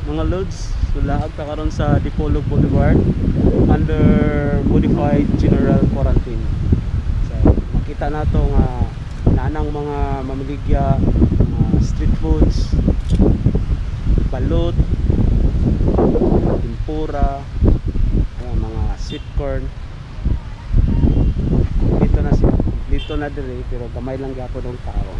Mga lods. So laag ta karon sa Dipolog Boulevard under modified general quarantine. So makita nato nga nanang mga mamiligya, mga street foods, balot, tempura, ayan, mga sweet corn. Dito na siya. Dito na dire, pero gamay lang gyapon ang tao.